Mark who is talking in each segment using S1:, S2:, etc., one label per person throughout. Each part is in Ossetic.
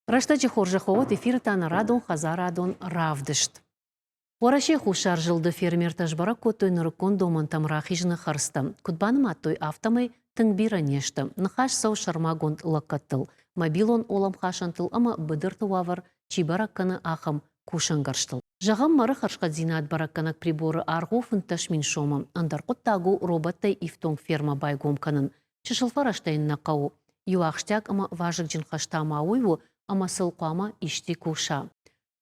S1: Рӕстӕджы хорзӕх уӕд эфиры та нӕ радон хӕдзарадон равдыст. Уӕрӕсейы Хуссар зылды фермертӕ сбӕрӕг кодтой нырыккон домӕнтӕм рахизыны хӕрдзтӕ. Куыд банымадтой, афтӕмӕй тынг бирӕ не сты. Ныхас цӕуы сӕрмагонд лӕггӕдтыл, мобилон уӕлӕмхасӕнтыл ӕмӕ быдырты уавӕр чи бӕрӕг кӕны, ахӕм кусӕнгӕрзтыл. Зӕгъӕм, мӕры хӕрзхъӕддзинад бӕрӕггӕнӕг приборы аргъ у 15 мин сомы. Ӕндӕр хъуыддаг у роботтӕй ифтонг фермӕ байгом кӕнын. Чысыл фӕрӕзтӕ йын нӕ хъӕуы. Иу ахсджиаг ӕмӕ вазыгджын хӕс та ма уый у, ӕмӕ сыл хъуамӕ исти куса.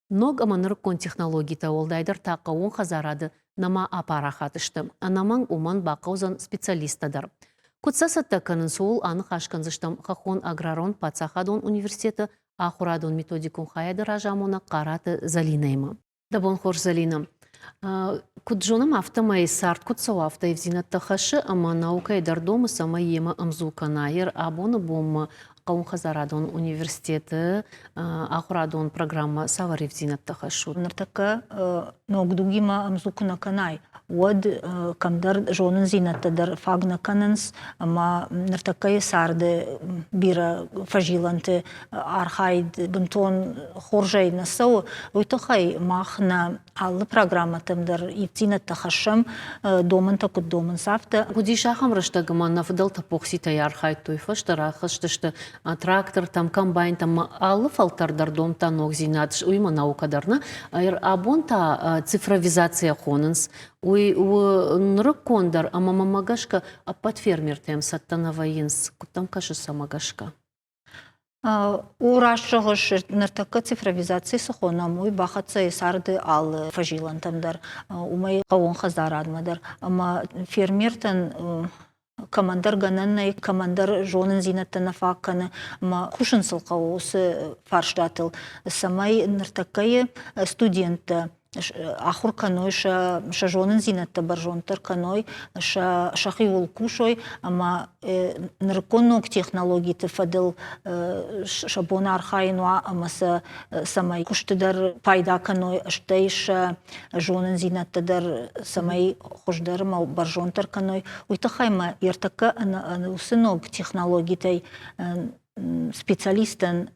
S1: Ног ӕмӕ нырыккон технологитӕ, уӕлдайдӕр та хъӕууон хӕдзарады, нӕма апарахат сты. Ӕнӕмӕнг уымӕн бахъӕудзӕн специалисттӕ дӕр. Куыд сӕ цӕттӕ кӕнынц, ууыл аныхас кӕндзыстӕм Хӕххон аграрон паддзахадон университеты ахуырадон-методикон хайады разамонӕг Хъараты Зӕлинӕимӕ. Дӕ бон хорз, Зӕлинӕ. Куыд зонӕм, афтӕмӕй цард куыд цӕуы, афтӕ ивдзинӕдтӕ хӕссы ӕмӕ наукӕйы дӕр домы, цӕмӕй йемӕ ӕмдзу кӕна. Йер абоны бонмӕ хъӕууонхӕдзарадон университеты ахуырадон программӕ цавӕр ивдзинӕдтӕ хӕссут?
S2: Ныртӕккӕ ног дугимӕ ӕмдзу куы нӕ кӕнай, уӕд кӕмдӕр зонындзинӕдтӕ дӕр фаг нӕ кӕнынц ӕмӕ ныртӕккӕйы царды бирӕ фӕзилӕнты архайд бынтон хорзӕй нӕ цӕуы, уый тыххӕй мах нӕ алы программӕтӕм дӕр ивддзинӕдтӕ хӕссӕм, домӕнтӕ куыд домынц, афтӕ.
S1: Уыдис ахӕм рӕстӕг, ӕмӕ нӕ фыдӕлтӕ похцитӕй архайдтой, фӕстӕ рахызтысты трактортӕм, комбайнтӕм, алы фӕлтӕр дӕр домдта ногдзинад, уыимӕ наукӕ дӕр нӕ. Абон та цифровизацийӕ хонынц. Уый у нырыккон дӕр ӕмӕ мӕнмӕ гӕсгӕ ӕппӕт фермертӕм цӕттӕ нӕ вӕййынц. Куыд дӕм кӕсы цӕмӕ гӕсгӕ?
S2: У раст зӕгъыс, ныртӕккӕ цифровизаци цы хонӕм, уый бахӕццӕ и царды алы фӕзилӕнтӕм дӕр, уымӕй хъӕууон хӕдзарадмӕ дӕр. Ӕмӕ фермертӕн кӕмӕндӕр гӕнӕн нӕй, кӕмӕндӕр зонындзинӕдтӕ нӕ фаг кӕны, ӕмӕ кусын сыл хъӕуы уыцы фарстатыл, цӕмӕй ныртӕккӕйы студенттӕ ахуыр кӕной, сӕ зонындзинӕдтӕ бӕрзонддӕр кӕной, сӕхиуыл кусой ӕмӕ нырыккон ног технологиты фӕдыл сӕ бон архайын уа ӕмӕ сӕ цӕмӕй куысты дӕр пайда кӕной, стӕй сӕ зонындзинӕдтӕ дӕр цӕмӕй хуыздӕр ӕмӕ бӕрзонддӕр кӕной, уый тыххӕй ма ӕртӕккӕ уыцы ног технологитӕй специалисттӕн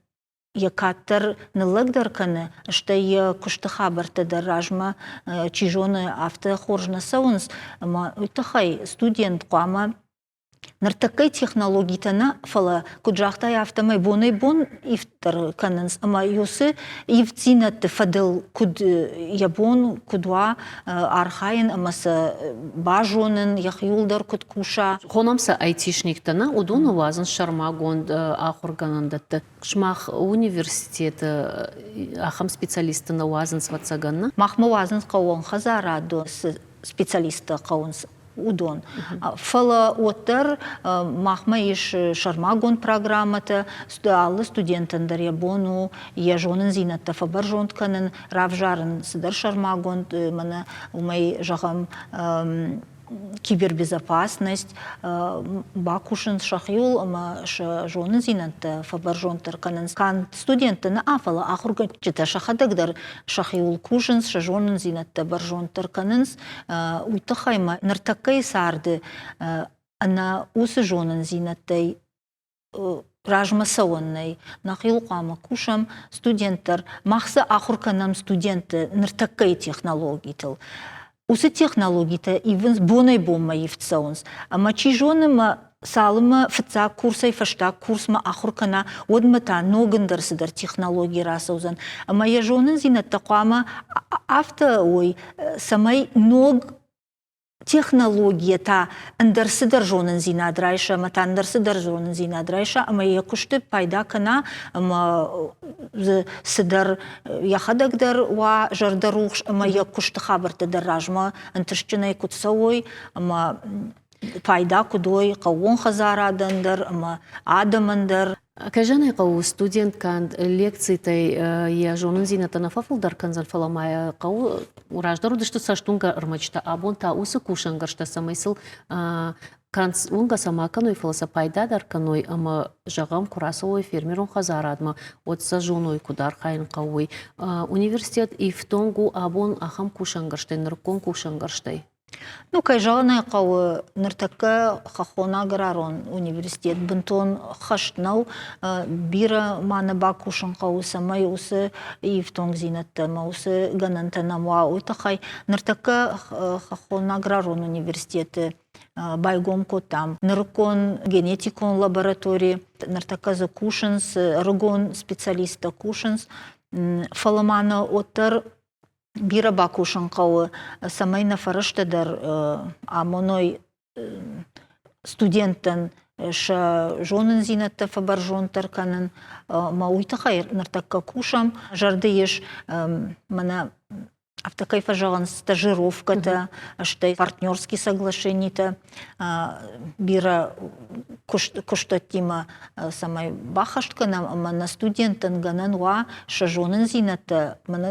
S2: йӕ кад дӕр ныллӕгдӕр кӕны, стӕй йӕ куысты хабӕрттӕ дӕр размӕ, чи зоны, афтӕ хорз нӕ цӕуынц, ӕмӕ уый тыххӕй студент хъуамӕ ныртӕккӕйы технологитӕ нӕ, фӕлӕ, куыд загътай, афтӕмӕй бонӕй-бон ивддӕр кӕнынц, ӕмӕ уыцы ивддзинӕдты фӕдыл куыд йӕ бон куыд уа архайын ӕмӕ сӕ базонын, йӕхиуыл дӕр куыд куса.
S1: Хонӕм сӕ айтишниктӕ, нӕ, уыдоны уадзынц сӕрмагонд ахуыргӕнӕндӕтты. Сымах университеты ахӕм специалистты нӕ уадзынц, ӕвӕццӕгӕн, нӕ?
S2: Махмӕ уадзынц хъӕууон хӕдзарадон цы специалисттӕ хъӕуынц, уыдон. Фӕлӕ уӕддӕр махмӕ ис сӕрмагонд программӕтӕ, алы студентӕн дӕр йӕ бон у йӕ зонындзинӕдтӕ фӕбӕрзонд кӕнын, равзарын цыдӕр сӕрмагонд, мӕнӕ уымӕй зӕгъӕм, кибербезопасность, бакусын сӕхиуыл ӕмӕ сӕ зонындзинӕдтӕ фӕбӕрзонддӕр кӕнынц. Канд студенттӕ нӕ, фӕлӕ ахуыргӕнджытӕ сӕхӕдӕг дӕр сӕхиуыл кусынц, сӕ зонындзинӕдтӕ бӕрзонддӕр кӕнынц. Уый тыххӕй ма ныртӕккӕйы царды ӕнӕ уыцы зонындзинӕдтӕй размӕ цӕуӕн нӕй. Нӕхиуыл хъуамӕ кусӕм, студент дӕр. Мах сӕ ахуыр кӕнӕм студентты ныртӕккӕйы технологитыл. Уыцы технологитӕ ивынц бонӕй-бонмӕ ивд цӕуынц. Ӕмӕ чи зоны, мӕ цалынмӕ фыццаг курсӕй фӕстаг курсмӕ ахуыр кӕна, уӕдмӕ та ног ӕндӕр цыдӕр технологи рацӕудзӕн. Ӕмӕ йӕ зонындзинӕдтӕ хъуамӕ афтӕ уой, цӕмӕй ног технологийӕ та ӕндӕр цыдӕр зонындзинад райса ӕмӕ та ӕндӕр цыдӕр зонындзинад райса ӕмӕ йӕ куысты пайда кӕна ӕмӕ дзы цыдӕр йӕхӕдӕг дӕр уа зӕрдӕрухс ӕмӕ йӕ куысты хабӕрттӕ дӕр размӕ ӕнтыстджынӕй куыд цӕуой ӕмӕ пайда куыд уой хъӕууон хӕдзарадӕн дӕр ӕмӕ адӕмӕн дӕр.
S1: Кӕй зӕгъын ӕй хъӕуы, студент канд лекцитӕй йӕ зонындзинӕдтӕ нӕ фӕфылдӕр кӕндзӕн, фӕлӕ ма йӕ хъӕуы раздӕр уыдысты цӕстуынгӕ ӕрмӕджытӕ, абон та уыцы кусӕнгӕрзтӕ, цӕмӕй сыл канд уынгӕ сӕ ма кӕной, фӕлӕ сӕ пайда дӕр кӕной ӕмӕ, зӕгъӕм, куы рацӕуой фермерон хӕдзарадмӕ, уӕд сӕ зоной, куыд архайын хъӕуы, уый. Университет ифтонг у абон ахӕм кусӕнгӕрзтӕй, нырыккон кусӕнгӕрзтӕй.
S2: Ну, кӕй зӕгъын ӕй хъӕуы, ныртӕккӕ Хӕххон аграрон университет бынтон хӕст нӕу. Бирӕ ма нӕ бакусын хъӕуы, цӕмӕй уыцы ифтонгдзинӕдтӕ ӕмӕ уыцы гӕнӕнтӕ нӕм уа, уый тыххӕй. Ныртӕккӕ Хӕххон аграрон университеты байгом кодтам нырыккон генетикон лаборатори. Ныртӕккӕ дзы кусынц, ӕрыгон специалисттӕ кусынц. Фӕлӕ ма нӕ уӕддӕр бирӕ бакусын хъӕуы, цӕмӕй нӕ фӕрӕзтӕ дӕр амоной студенттӕн сӕ зонындзинӕдтӕ фӕбӕрзонддӕр кӕнын. Ӕмӕ уый тыххӕй ныртӕккӕ кусӕм. Зӕрды ис мӕнӕ афтӕ кӕй фӕзӕгъынц, стажировкӕтӕ, стӕй партнерские соглашениетӕ бирӕ куыстӕттимӕ цӕмӕй баххӕст кӕнӕм ӕмӕ нӕ студенттӕн гӕнӕн уа сӕ зонындзинӕдтӕ, мӕнӕ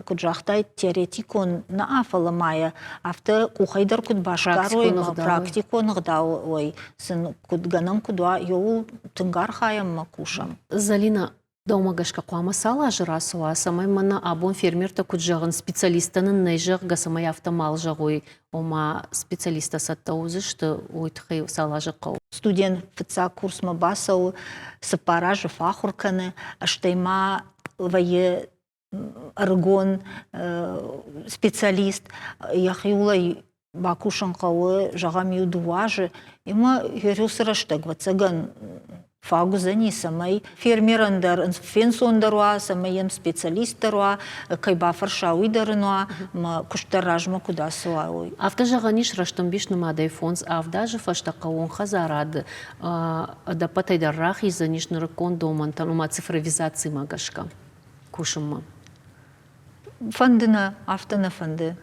S2: куыд загътай, теоретикон нӕ, фӕлӕ ма йӕ афтӕ къухӕй дӕр куыд басгарой ӕмӕ практикон ӕгъдауӕй сын куыд гӕнӕн куыд уа, иууыл тынг архайӕм ӕмӕ кусӕм.
S1: Залина, Дӕумӕ гӕсгӕ хъуамӕ цал азы рацӕуа, цӕмӕй мӕнӕ абон фермертӕ куыд зӕгъынц, специалисттӕ нын нӕй, зӕгъгӕ, цӕмӕй афтӕ мал зӕгъой, ома специалисттӕ цӕттӕ уыдзысты, уый тыххӕй цал азы хъӕуы?
S2: Студент фыццаг курсмӕ бацӕуы, 4 азы фӕахуыр кӕны, стӕй ма вӕййы ӕрыгон специалист, йӕхиуыл ӕй бакусын хъӕуы, зӕгъӕм, иу дыууӕ азы, ӕмӕ уыцы рӕстӕг, ӕвӕццӕгӕн, фаг уыдзӕни, цӕмӕй фермерӕн дӕр фенцондӕр уа, цӕмӕй йӕм специалист дӕр уа, кӕй бафӕрса, уый дӕр ын уа, ӕмӕ куыст дӕр размӕ куыд ацӕуа, уый.
S1: Афтӕ зӕгъӕн ис, рӕстӕмбис нымадӕй 5-7 азы фӕстӕ хъӕууон хӕдзарады ӕдӕппӕтӕй дӕр рахиздзӕнис нырыккон домӕнтӕн, ома цифровизацимӕ гӕсгӕ кусынмӕ.
S2: Фӕнды нӕ, афтӕ нӕ фӕнды.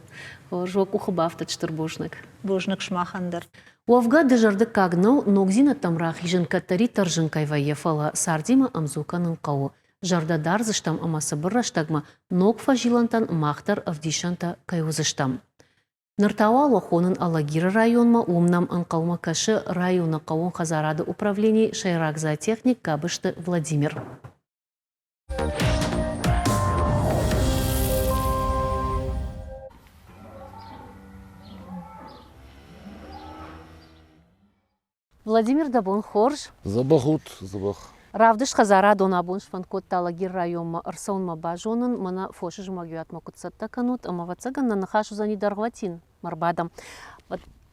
S1: Хорз, уӕ къухы бафтыд стыр бузныг.
S2: Бузныг сымахӕн дӕр.
S1: Уӕвгӕ, дызӕрдыггаг нӕу, ногдзинӕдтӕм рахизын кӕддӕриддӕр зын кӕй вӕййы, фӕлӕ цардимӕ ӕмдзу кӕнын хъӕуы. Зӕрдӕ дардзыстӕм ӕмӕ цыбыр рӕстӕгмӕ ног фӕзилӕнтӕн мах дӕр ӕвдисӕнтӕ кӕй уыдзыстӕм. Ныр та уал уӕ хонын Алагиры районмӕ, уым нӕм ӕнхъӕлмӕ кӕсы районы хъӕууон хӕдзарады управленийы сӕйраг зоотехник Габысты Владимир. Владимир, дӕ бон хорз.
S3: Дзӕбӕх ут, дзӕбӕх.
S1: Равдыст хӕдзарадон абон сфӕнд кодта Алагир районмӕ ӕрцӕуынмӕ базонын, мӕнӕ фосы зымӕгиуатмӕ куыд цӕттӕ кӕнут, ӕмӕ ӕвӕццӕгӕн нӕ ныхас уыдзӕни дӕргъвӕтин. Ма рбадӕм.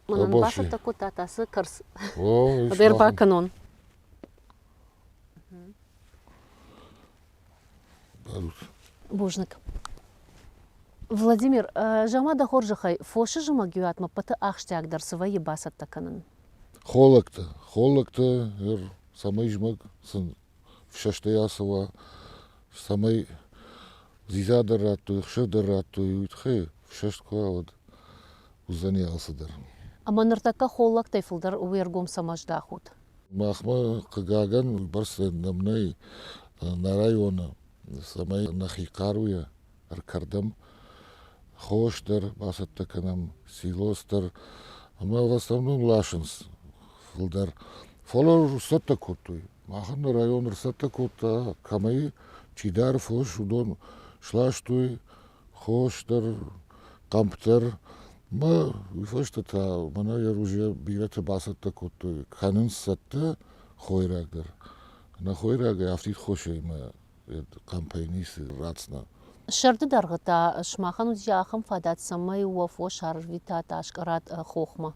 S1: Мӕнӕн бацӕттӕ кодтат ацы кӕрц. Ӕрбакӕнон. Бузныг. Владимир, зӕгъ-ма дӕ хорзӕхӕй, фосы зымӕгиуатмӕ пӕты ахсджиагдӕр цы вӕййы бацӕттӕ кӕнын?
S3: Холлӕгтӕ. Холлӕгтӕ цӕмӕй зымӕг сын фсӕстӕй ацӕуа, цӕмӕй дзидза дӕр радтой, ӕхсыр дӕр радтой, уый тыххӕй фсӕст куы уа, уӕд уыдзӕни алцыдӕр.
S1: Ӕмӕ ныртӕккӕ холлӕгтӕй фылдӕр уе ргом цӕмӕ здахут?
S3: Махмӕ, хъыгагӕн, уыйбӕрц нӕм нӕй нӕ районы, цӕмӕй нӕхи хъаруйӕ ӕркӕрдӕм хос дӕр бацӕттӕ кӕнӕм, силос дӕр ӕмӕ в основном ласынц фылдӕр. Фӕлӕ ӕрцӕттӕ кодтой. Махӕн нӕ район ӕрцӕттӕ кодта, кӕмӕй чидӕр фос, уыдон сластой хос дӕр, хъӕмп дӕр. Мӕ уый фӕстӕ та мӕнӕ йӕ уже бирӕтӕ бацӕттӕ кодтой, кӕнынц цӕттӕ хойраг дӕр. Нӕ хойрагӕй афтид хосӕй мӕ хъӕмпӕй ницы ратдзынӕ.
S1: Сӕрды дӕргъы та сымахӕн уыди ахӕм фадат, цӕмӕй уӕ фос арвитат, аскъӕрат хохмӕ?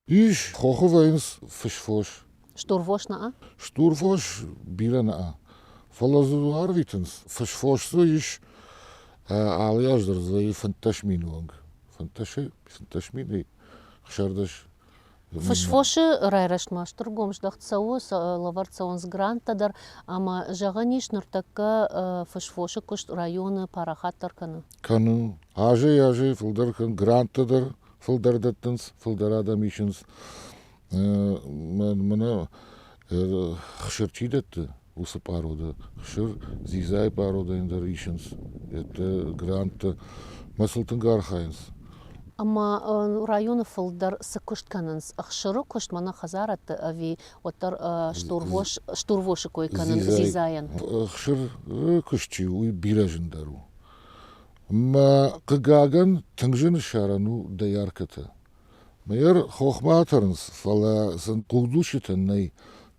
S3: Ис, хохы вӕййынц фысфос.
S1: Стурвос нӕ?
S3: Стурфос бирӕ нӕ, фӕлӕ дзы арвитынц. Фысфос дзы ис алы аз дӕр дзы вӕййы 15 000 онг. 15 минӕй 16.
S1: Фысфосы райрӕзтмӕ стыр гом здӕхт цӕуы, лӕвӕрд цӕуынц гранттӕ дӕр ӕмӕ зӕгъӕн ис, ныртӕккӕ фысфосы куыст районы парахатдӕр кӕны.
S3: Кӕны. Азӕй-азӕй фылдӕр кӕны гранттӕ дӕр фылдӕр дӕттынц, фылдӕр адӕм исынц. Мӕнӕ хсыр чи дӕтты, уыцы пъароды хсыр, дзидзайы пъародӕн дӕр исынц, гранттӕ. Мӕ сыл тынг архайынц.
S1: Ӕмӕ районы фылдӕр цы куыст кӕнынц? Ӕхсыры куыст мӕнӕ хӕдзарадты ӕви уӕддӕр стурвосы кой кӕнын дзидзайӕн?
S3: Ӕхсыры куыст чи у, уый бирӕ зындӕр у. Мӕ хъыгагӕн, тынг зын ссарӕн у дояркӕтӕ. Мӕйӕр хохмӕ атӕрынц, фӕлӕ сын хъугдуцджытӕн нӕй,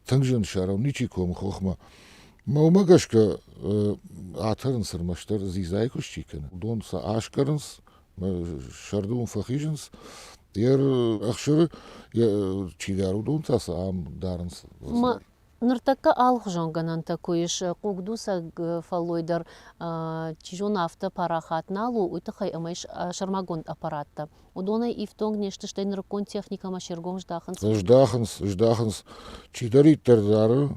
S3: тынг зын сӕрау ничи комы хохмӕ. Мӕ уымӕ гӕсгӕ атӕрынц ӕрмӕстдӕр дзидзайы куыст чи кӕны, уыдон сӕ аскъӕрынц, сӕрды уым фӕхизынц. Йе ӕхсыры чи дары, уыдон та сӕ ам дарынц.
S1: Ныртӕккӕ алыхуызон гӕнӕнтӕ куы ис, хъугдуцӕг фӕллой дӕр, чи зоны, афтӕ парахат нал у, уый тыххӕй ӕмӕ ис сӕрмагонд аппараттӕ. Уыдонӕй ифтонг не сты, стӕй нырыккон техникӕмӕ се ргом здахынц.
S3: Здахынц, здахынц. Чидӕриддӕр дары,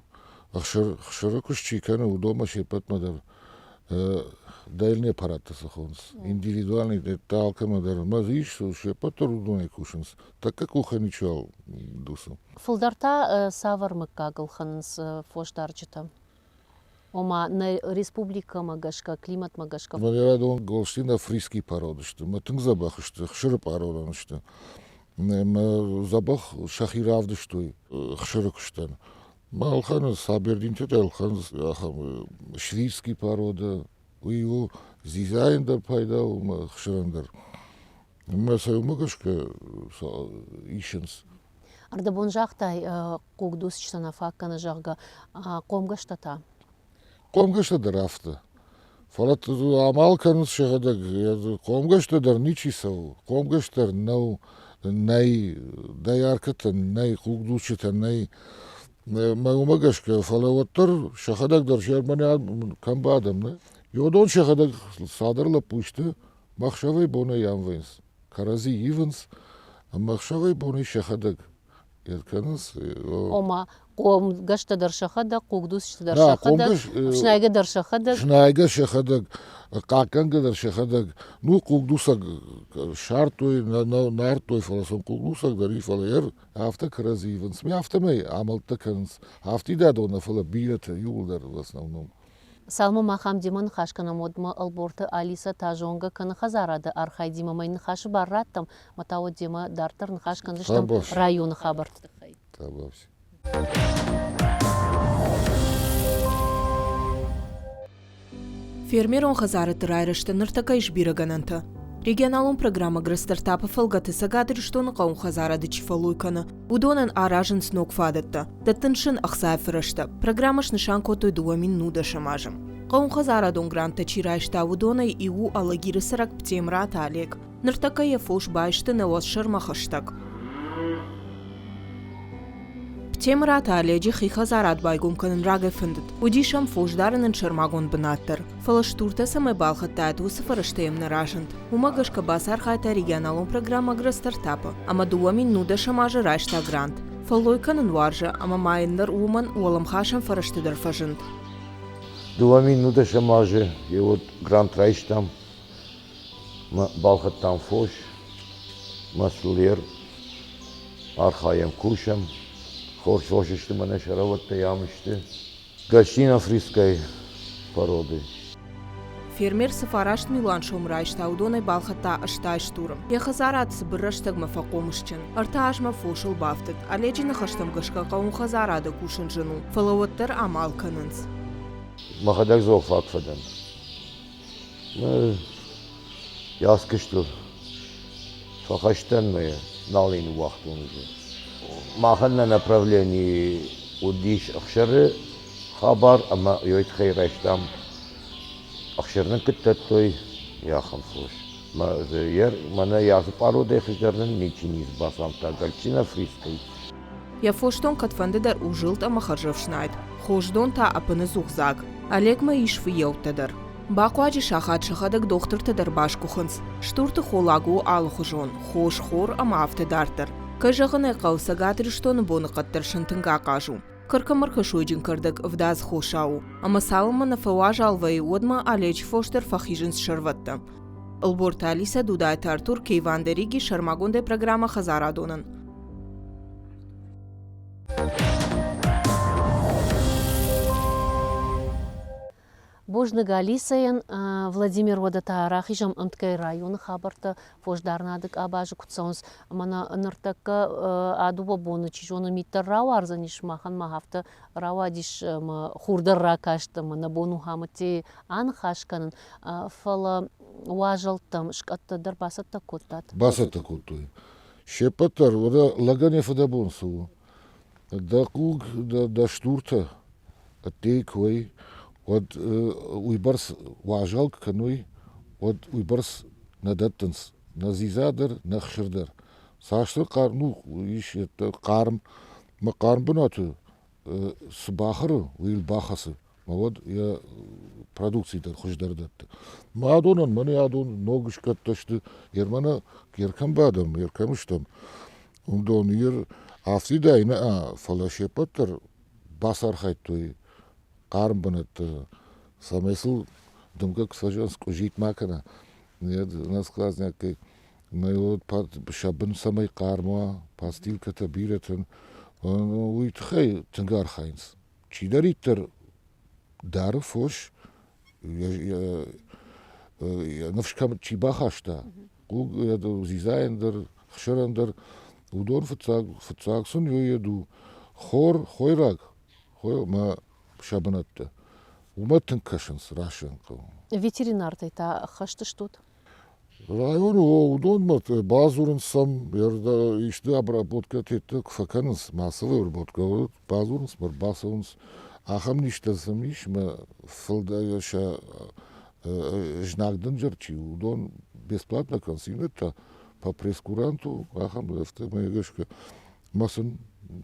S3: ӕхсыры куыст чи кӕны, уыдонмӕ се ппӕтмӕ дӕр дӕлни аппараттӕ цы хонынц, индивидуальный дӕттӕ алкӕмӕ дӕр ӕмӕ дзы ис, се ппӕт дӕр уыдонӕй кусынц. Тӕккӕ къухӕй ничиуал дуцы.
S1: Фылдӕр та цавӕр мыггаг ӕлхӕнынц фосдарджытӕ? Ома нӕ республикӕмӕ гӕсгӕ, климатмӕ гӕсгӕ.
S3: Валерадон Голштин фриский парод сты, мӕ тынг дзӕбӕх сты, хсыры пародон сты. Мӕ дзӕбӕх сӕхи равдыстой хсыры куыстӕн. Мӕ ӕлхӕнынц абердинтӕ дӕр ӕлхӕнынц ахӕм шведский порода. Уый у дзидзайӕн дӕр пайда у ӕмӕ хсырӕн дӕр. Ӕмӕ сӕ уымӕ гӕсгӕ исынц.
S1: Ӕрдӕбон загътай, хъугдуцджытӕ нӕ фаг кӕны, зӕгъгӕ, хъомгӕстӕ та?
S3: Хъомгӕстӕ дӕр афтӕ. Фӕлӕ амал кӕнынц сӕхӕдӕг. Хъомгӕстӕ дӕр ничи цӕуы. Хъомгӕс дӕр нӕу, нӕй, дояркӕтӕ нӕй, хъугдуцджытӕ нӕй. Мӕ уымӕ гӕсгӕ, фӕлӕ уӕддӕр сӕхӕдӕг дӕр мӕнӕ кӕм бадӕм, нӕ? Уыдон сӕхӕдӕг цадӕр лӕппу сты, ӕхсӕвӕй-бонӕй ам вӕййынц. Кӕрӕдзи ивынц, ӕмӕ ӕхсӕвӕй-бонӕй сӕхӕдӕг кӕнынц.
S1: Ома, хъомгӕстӕ дӕр сӕхӕдӕг, хъугдуцджытӕ дӕр сӕхӕдӕг, ӕфснайгӕ дӕр сӕхӕдӕг.
S3: Ӕфснайгӕ сӕхӕдӕг, хъахъхъӕнгӕ дӕр сӕхӕдӕг. Ну, хъугдуцӕг сардтой, нӕ ардтой, фӕлӕ сын хъугдуцӕг дӕр и, фӕлӕ афтӕ кӕрӕдзи ивынц. Афтӕмӕй амӕлттӕ кӕнынц. Афтид адон нӕ, фӕлӕ бирӕтӕ иууылдӕр в основном.
S1: Цалынмӕ мах ам демӕ ныхас кӕнӕм, уӕдмӕ Ӕлборты Алисӕ та зонгӕ кӕны хӕдзарады архайдимӕ мӕ йын ныхасы бар раттӕм, ӕмӕ та уӕд демӕ дарддӕр ныхас кӕндзыстӕм районы хабӕртты тыххӕй.
S4: Фермерон хӕдзарӕдты райрӕзтӕн ныртӕккӕ ис бирӕ гӕнӕнтӕ. Регионалон программӕ Грастартап-ы фӕлгӕты Цӕгат Ирыстоны хъӕуы хӕдзарады чи фӕллой кӕны, уыдонӕн аразынц ног фадӕттӕ, дӕттынц сын ӕхцайы фӕрӕзтӕ. Программӕ снысан кодтой 2010 азы. Хъӕуынхӕдзарадон гранттӕ чи райста, уыдонӕй иу у Алагиры цӕрӕг Птемраты Олег. Ныртӕккӕ йӕ фос байсты нӕуӕзсӕрмӕ хӕстӕг. Птемыраты Оледжы хи хӕдзарад байгом кӕнын рагӕй фӕндыд. Уыдис ӕм фос дарынӕн сӕрмагонд бынат дӕр. Фӕлӕ стуртӕ цӕмӕй балхӕдтаид, уыцы фӕрӕзтӕ йӕм нӕ разынд. Уымӕ гӕсгӕ бацархайдта регионалон программӕ «Агростартап-ы» ӕмӕ 2010 азы райста грант. Фӕллой кӕнын уарзы ӕмӕ ма йын ныр уымӕн уӕлӕмхасӕн фӕрӕзтӕ дӕр фӕзынд.
S5: 2010 азы йӕ уӕд грант райстам, балхӕдтам фос, маслер, архайӕм, кусӕм. Хорз фос сты, мӕнӕ сӕрӕвӕдтӕй ам сты. Гостино-фрисской породы.
S4: Фермер цы фараст милуан сом райста, уыдонӕй балхӕдта 80 стуры. Йӕ хӕдзарад цыбыр рӕстӕгмӕ фӕхъомысджын. Ӕртӕ азмӕ фосыл бафтыд. Оледжы ныхӕстӕм гӕсгӕ хъӕуы хӕдзарады кусын зын у, фӕлӕ уӕддӕр амал кӕнынц.
S5: Мӕхӕдӕг зофаг фӕдӕн. Яскыстыл фӕхӕстӕн мӕ нал ин ныууагътон уже. Махӕн нӕ направлени уыдис ӕхсӕры хабар ӕмӕ йой тыххӕй райстам ӕхсӕр нын куыд дӕттой, ахӕм фос. Мӕнӕ ацы пъародӕй хуыздӕр нын ничи низ бацамыдта Гальчина фрискӕй.
S4: Йӕ фосдон кӕдфӕндыдӕр у зылд ӕмӕ хӕрзӕфснайд, хосдон та ӕппыныдзух дзаг. Олегмӕ ис фыййӕуттӕ дӕр. Бахъуаджы сахат сӕхӕдӕг дохтыртӕ дӕр басгуыхынц. Стурты холлаг у алыхуызон, хос, хор ӕмӕ афтӕ дарддӕр. Кӕй зӕгъын ӕй хъӕуы, Цӕгат Ирыстоны боныхъӕд дӕр сын тынг ахъаз у. Кӕркӕмӕркӕ сойджын кӕрдӕг ӕвдадз хосау у, ӕмӕ цалынмӕ нӕ фӕуазал вӕййы, уӕдмӕ Оледжы фос дӕр фӕхизынц сӕрвӕттӕ. Ӕлборты Алисӕ, Дудайты Артур, Кейван Дериги, сӕрмагондӕй программӕ «Хӕдзарадонӕн».
S1: Бузныг Алисӕйӕн. Владимир, уӕдӕ та рахизӕм ӕмткӕй районы хабӕрттӕ фосдарынады къабазы куыд цӕуынц. Мӕнӕ ныртӕккӕ а дыууӕ боны, чи зоны, мит дӕр рауардзӕнис, махӕн ма афтӕ рауадис ӕмӕ хур дӕр ракаст ӕмӕ нӕ бон у Хамыттейы аныхас кӕнын. Фӕлӕ уазӕлттӕм скъӕттӕ дӕр бацӕттӕ кодтат?
S3: Бацӕттӕ кодтой. Се ппӕт дӕр, уӕдӕ лӕгӕн йӕ фыдӕбон цы у? Дӕ хъуг, дӕ стуртӕ ӕддейы куы уой, уӕд уыйбӕрц уазал куы кӕной, уӕд уыйбӕрц нӕ дӕттынц нӕ дзидза дӕр, нӕ хсыр дӕр. Цасдӕр хъарм ну, ис хъарм, мӕ хъарм бынаты цы бахӕры, уый йыл бахӕцы. Мӕ уӕд йӕ продукци дӕр хуыздӕр дӕтты. Мӕ адонӕн мӕнӕ адон ног скъӕттӕ сты, Ермӕнӕ кӕм бадӕм, кӕм стӕм, уыдон ир афтидӕй нӕ, фӕлӕ се ппӕт дӕр бацархайдтой хъарм бынӕтты, цӕмӕй сыл дымгӕ куы фӕзӕнц, къуыззитт ма кӕна. Нӕ сквозняк мӕ сӕ бын цӕмӕй хъарм уа, пастилкӕтӕ бирӕтӕн, уый тыххӕй тынг архайынц. Чидӕриддӕр дары фос, йӕ ныфс кӕм чи бахаста, хъуг дзидзайӕн дӕр, хсырӕн дӕр, уыдон фыццаг, фыццаг сын йед у хор, хойраг, мӕ сӕ бынӕттӕ. Уымӕ тынг кӕсынц рӕсӕн хъӕуы.
S1: Ветеринартӕй та ӕххӕст стут?
S3: Районы уыдонмӕ бадзурынц сӕм, исты обработкӕ теттӕ куы фӕкӕнынц, массовая обработка, бадзурынц ӕмӕ ӕрбацӕуынц. Ахӕм низтӕ сӕм ис, ӕмӕ фылдӕр сӕ знаг дынджыр чи у, уыдон бесплатно кӕнынц, иннӕтӕ по прескуранту, ахӕм афтӕмӕй гӕсгӕ ма сын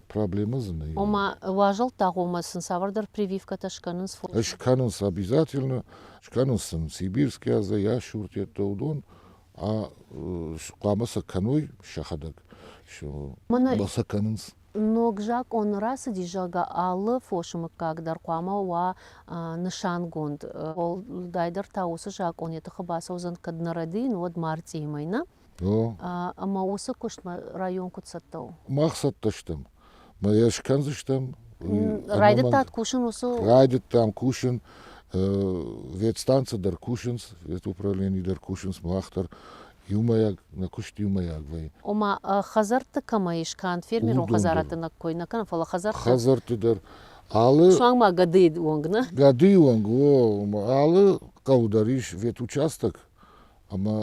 S3: проблемӕ дзы нӕй.
S1: Ома уазӕлтты агъоммӕ сын цавӕрдӕр прививкӕтӕ скӕнынц?
S3: Скӕнынц обязательно, скӕнынц сын сибирский азы, ящуртӕ, уыдон хъуамӕ сӕ кӕной сӕхӕдӕг. Мӕнӕ сӕ кӕнынц.
S1: Ног закъон рацыди, зӕгъгӕ, алы фосы мыггаг дӕр хъуамӕ уа нысангонд. Уӕлдайдӕр та уыцы закъон йӕ тыхы бацӕудзӕн, кӕд нӕ рӕдийын, уӕд мартъийы мӕй, нӕ? Ӕмӕ уыцы куыстмӕ район куыд цӕттӕ у?
S3: Мах цӕттӕ стӕм. Мӕ йӕ скӕндзыстӕм.
S1: Райдыдтат кусын уыцы?
S3: Райдыдтам кусын. Ветстанцӕ дӕр кусынц, ветуправлени дӕр кусынц, мах дӕр иумӕйаг, нӕ куыст иумӕйаг вӕййы.
S1: Ома хӕдзӕртты кӕмӕ ис, канд фермерон хӕдзарадты нӕ кой нӕ кӕнӕм, фӕлӕ хӕдзӕртты.
S3: Хӕдзӕртты дӕр. Алы
S1: Суанг ма гӕдыйы онг, нӕ?
S3: Гӕдыйы онг, о. Алы хъӕу дӕр ис ветучасток, Ӕмӕ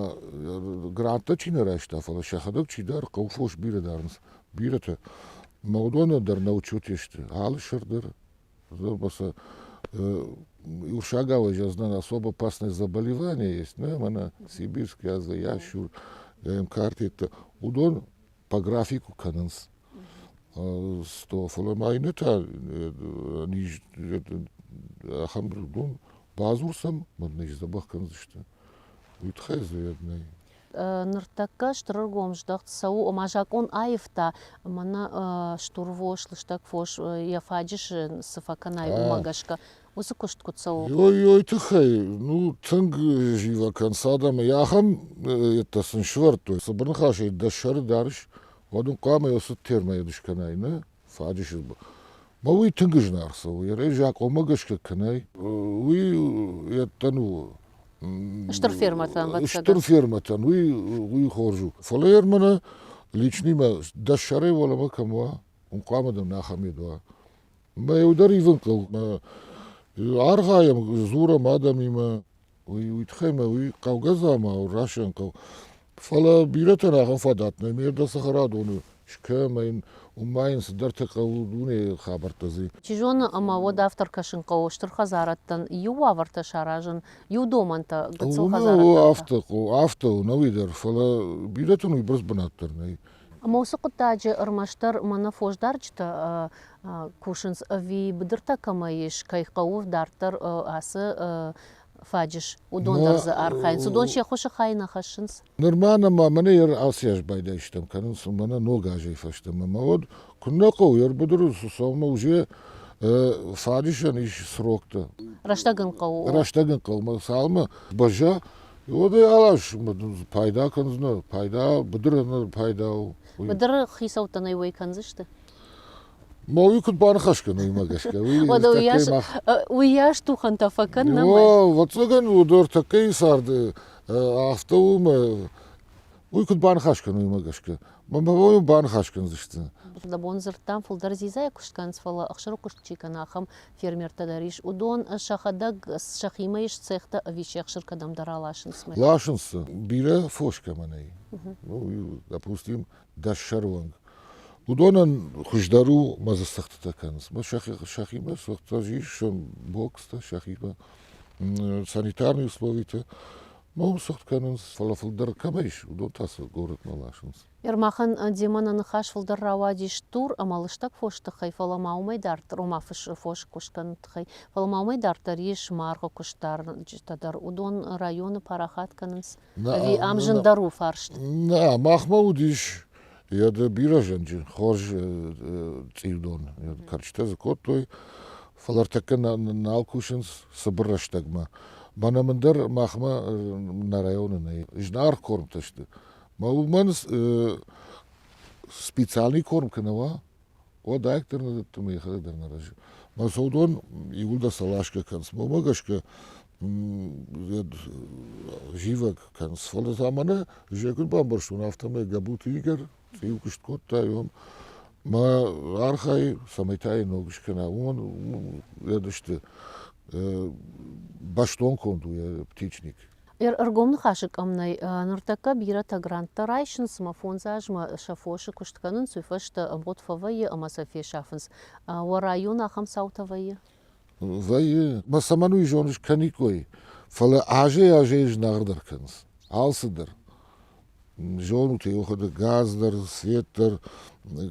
S3: гранттӕ чи нӕ райста, фӕлӕ сӕхӕдӕг чидӕр хъӕуы фос бирӕ дарынц, бирӕтӕ. Ӕмӕ уыдонӕн дӕр нӕ учете сты. Алы сӕр дӕр сӕ урсагау ӕз особо опасное заболевание есть, нӕ, мӕнӕ сибирский язва, ящур, МК-артеттӕ, уыдон по графику кӕнынц. Фӕлӕ ма иннӕтӕ низ ахӕм дон бадзур сӕм, мӕ низ дзӕбӕх кӕндзысты. Уый тыххӕй дзы нӕй.
S1: Ныртӕккӕ стыр ӕргом здӕхт цӕуы, ома закъон аивта, мӕнӕ стурвос, лыстӕг фос йӕ фаджысы цы фӕкӕнай, уымӕ гӕсгӕ. Уыцы куыст куыд цӕуы?
S3: Ой, тыххӕй, ну, тынг зивӕг кӕнынц адӕмы. Ахӕм йедтӕ сын сывӕрдтой. Цыбыр ныхасӕй дӕ сӕры дарыс, уӕд ын хъуамӕ уыцы термӕ скӕнай, нӕ? Фаджысы. Мӕ уый тынг зынаргъ цӕуы. Йӕ закъонмӕ гӕсгӕ кӕнай, уый йедтӕн у.
S1: Стыр фермӕтӕн,
S3: Стыр фермӕтӕн, уый, уый хорз у. Фӕлӕ йӕ мӕнӕ личнимӕ дӕ сӕрӕй уӕлӕмӕ кӕм уа, уым хъуамӕ дын ахӕм йед уа. Мӕ иу дӕр ивын хъӕуы. Архайӕм, дзурӕм адӕмимӕ, уый, уый тыххӕй мӕ уый хъӕугӕ дзаума у, расӕн хъӕу. Фӕлӕ бирӕтӕн ахӕм фадат нӕй, ме рдӕ цӕхӕрадоны скӕ ӕмӕ йын уым ма йын цыдӕртӕ хъӕуы дунейы хабӕрттӕ дзы.
S1: Чи зоны, ӕмӕ уӕд автор кӕсын хъӕуы стыр хӕдзарӕдтӕн иу уавӕртӕ саразын, иу домӕнтӕ гыццыл хӕдзарӕдтӕн.
S3: Афтӕ, афтӕ у, нӕуый дӕр, фӕлӕ бирӕтӕн уыйбӕрц бынат дӕр нӕй.
S1: Ӕмӕ уыцы хъуыддаджы ӕрмӕстдӕр мӕнӕ фосдарджытӕ кусынц ӕви быдыртӕ кӕмӕ ис, кӕй хъӕуы дарддӕр ацы фаджыс, уыдон дӕр дзы архайынц. Уыдон се ххуысы хай нӕ хӕссынц.
S3: Нырма нӕма мӕнӕ йӕ ацы аз байдайстӕм кӕнынц, мӕнӕ ног азӕй фӕстӕмӕ. Мӕ уӕд куыннӕ хъӕуы, йӕ быдыры цӕуынмӕ уже фаджысӕн ис сроктӕ.
S1: Рӕстӕг ын хъӕуы.
S3: Рӕстӕг ын хъӕуы, мӕ цалынмӕ бӕзза, уӕд ӕй алас пайда кӕндзынӕ, пайда быдырӕн пайда у.
S1: Быдыры хицӕуттӕн ӕй уӕй кӕндзысты?
S3: Ма уый куыд баныхас кӕны уымӕ гӕсгӕ?
S1: Уӕдӕ уыйас тухӕнтӕ фӕкӕн нӕ?
S3: Ӕвӕццӕгӕн, уыдон ӕртӕккӕйы царды афтӕ у мӕ уый куыд баныхас кӕны уымӕ гӕсгӕ? Мӕ баныхас кӕндзысты.
S1: Дӕ бон дзырдтам, фылдӕр дзидзайы куыст кӕнынц, фӕлӕ ӕхсыры куыст чи кӕны, ахӕм фермертӕ дӕр ис. Уыдон сӕхӕдӕг сӕхимӕ ис цехтӕ ӕви се хсыр кӕдӕмдӕр аласынц?
S3: Ласынц дзы. Бирӕ фос кӕмӕ нӕй. Ну, допустим, 10 сӕры онг. Уыдонӕн хуыздӕр у мӕ дзы цыхтытӕ кӕнынц. Мӕ сӕхимӕ цыхтытӕ ис, бокстӕ сӕхимӕ санитарные условиты. Ном цыхт кӕнынц, фӕлӕ фылдӕр кӕмӕ ис, уыдон та сӕ горӕтмӕ ласынц.
S1: Ермахӕн демӕ нӕ ныхас фылдӕр рауадис стур ӕмӕ лыстӕг фосы тыххӕй, фӕлӕ ма уымӕй дарддӕр, ома фосы куыст кӕныны тыххӕй, фӕлӕ ма уымӕй дарддӕр ис маргъы куыстдарджытӕ дӕр. Уыдон районы парахат кӕнынц ӕви ам зындӕр у фарст?
S3: Нӕ, махмӕ уыдис йӕ бирӕ зӕнджы хорз цъиудон. Кӕрчытӕ дзы кодтой, фӕлӕ ӕртӕккӕ нал кусынц цыбыр рӕстӕгмӕ. Мӕнӕ мын дӕр махмӕ нӕ районы нӕй. Зынаргъ кормтӕ сты. Мӕ уымӕн специальный корм куы нӕ уа, уӕд айк дӕр нӕ дӕтты ӕмӕ йӕхӕдӕг дӕр нӕ рӕзы. Мӕ сӕудон иууылдӕр сӕ ласгӕ кӕнынц. Уымӕ гӕсгӕ зивӕг кӕнынц. Фӕлӕ та мӕнӕ ӕз куыд бамбӕрстон, афтӕмӕй Гӕбуты Игорь цъиу куыст кодта, уым мӕ архайы, цӕмӕй та йӕ ног скӕна. Уымӕн йӕ сты бӕстон конд у йӕ птичник.
S1: Ӕргом ныхасы къӕм нӕй. Ныртӕккӕ бирӕтӕ гранттӕ райсынц ӕмӕ 5 азмӕ сӕ фосы куыст кӕнынц, уый фӕстӕ ӕмгъуыд фӕвӕййы ӕмӕ сӕ фесафынц. Уӕ районы ахӕм цаутӕ вӕййы?
S3: Вӕййы. Мӕ цӕмӕн уый зоныс кӕниккой, фӕлӕ азӕй-азӕй зынаргъдӕр кӕнынц. Алцыдӕр. Зонут, йӕхӕдӕг газ дӕр, свет дӕр,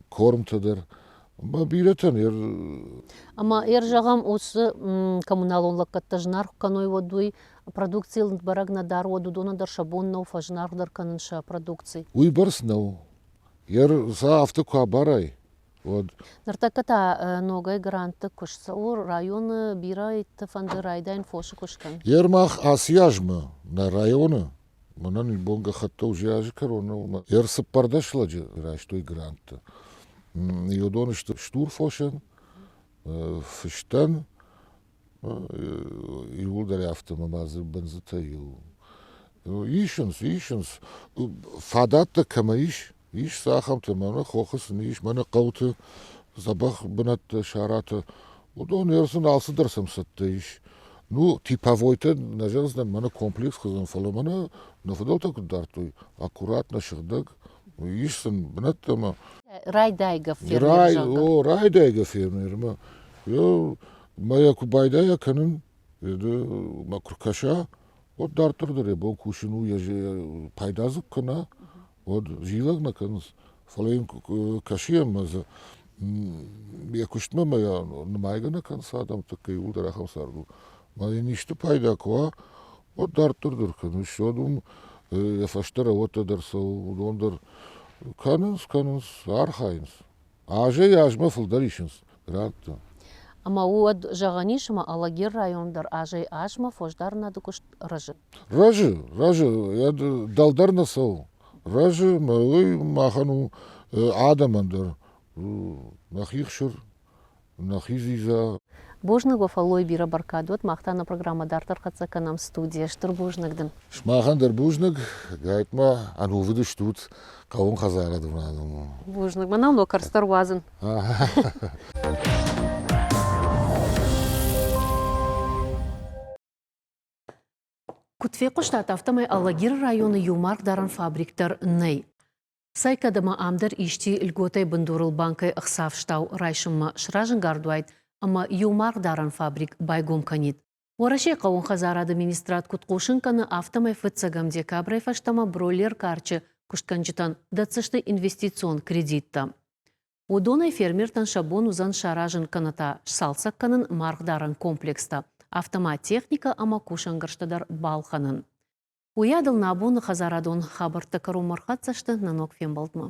S3: кормтӕ дӕр. Ӕмӕ бирӕтӕн
S1: Ӕмӕ зӕгъӕм, уыцы коммуналон лӕггӕдтӕ зынаргъ кӕной, уӕд уый продукцийыл бӕрӕг нӕ дары, уӕд уыдонӕн дӕр сӕ бон нӕу фӕзынаргъдӕр кӕнын сӕ продукци.
S3: Уый бӕрц нӕу. Сӕ афтӕ куы абарай, уӕд.
S1: Ныртӕккӕ та ногӕй грантты куыст цӕуы районы бирӕты фӕнды райдайын фосы куыст кӕнын.
S3: Ермах ацы азмӕ нӕ районы мӕнӕн бон гӕххӕттӕ уже азы кӕрон 14 лӕджы райстой гранттӕ. Уыдон сты стур фосӕн, фыстӕн, иууылдӕр афтӕ ӕмӕ ма дзы бындзытӕ иу. Исынц, исынц. Фадӕттӕ кӕмӕ ис, ис сӕ ахӕмтӕ, мӕнӕ хохы сын ис, мӕнӕ хъӕуты дзӕбӕх бынӕттӕ, сараты. Уыдон сын алцыдӕр сӕм цӕттӕ ис. Ну, типовойтӕ нӕ зӕгъдзынӕн, мӕнӕ комплекс хуызӕн, фӕлӕ мӕнӕ нӕ фыдӕлтӕ куыд дардтой, аккуратно, сыгъдӕг, ис сын бынӕттӕ ӕмӕ
S1: Райдайгӕ фермер, зӕгъгӕ.
S3: О, райдайгӕ фермер. Мӕ йӕ куы байдайа кӕнын, мӕ куы ркӕса, уӕд дарддӕр дӕр йӕ бон кусын у, йӕ пайда дзы куы кӕна, уӕд зилӕг нӕ кӕнынц. Фӕлӕ йын кӕсы ӕмӕ дзы йӕ куыстмӕ мӕ нымайгӕ нӕ кӕнынц адӕм, тӕккӕ иууылдӕр ахӕм цард у. Мӕ йын исты пайда куы уа, уӕд дарддӕр дӕр кӕныс, уӕд уым йӕ фӕстӕ рӕуӕттӕ дӕр цӕуы, уыдон дӕр кӕнынц, кӕнынц, архайынц. Азӕй-азмӕ фылдӕр исынц гранттӕ.
S1: Ӕмӕ уӕд зӕгъӕн ис, ӕмӕ Алагир район дӕр азӕй-азмӕ фосдарынады куыст рӕзы.
S3: Рӕзы, рӕзы, дӕлдӕр нӕ цӕуы. Рӕзы, ӕмӕ уый махӕн у адӕмӕн дӕр нӕхи хсыр, нӕхи дзидза.
S1: Бузныг уӕ фӕллой бирӕ бӕркад уӕд. Мах та нӕ программӕ дарддӕр хӕццӕ кӕнӕм студийӕ. Стыр бузныг дын.
S3: Сымахӕн дӕр бузныг. Гайтма ӕнувыд стут хъӕуон хӕдзарадон адӕмыл.
S1: Бузныг. Мӕнӕн ног кӕрцдӕр уадзын. Куыд фехъуыстат, афтӕмӕй Алагиры районы иу маргдарӕн фабрик дӕр нӕй. Цӕй кӕд ӕмӕ ам дӕр исчи льготӕй бындурыл банкӕй ӕхца райсынмӕ сразӕнгард уаид ӕмӕ иу маргъдарӕн фабрик байгом кӕнид. Уӕрӕсейы хъӕууон хӕдзарады министрад куыд хъусын кӕны, афтӕмӕй фыццӕгӕм декабрӕй фӕстӕмӕ бройлер карчы куыстгӕнджытӕн дӕтдзысты инвестицион кредиттӕ. Уыдонӕй фермертӕн сӕ бон уыдзӕн саразын кӕнӕ та сцалцӕг кӕнын маргъдарӕн комплекстӕ, афтӕ ма техникӕ ӕмӕ кусӕнгӕрзтӕ дӕр балхӕнын. Уыйадыл нӕ абоны хӕдзарадон хабӕрттӕ кӕронмӕ ӕрхӕццӕ сты нӕ ног фембӕлдмӕ.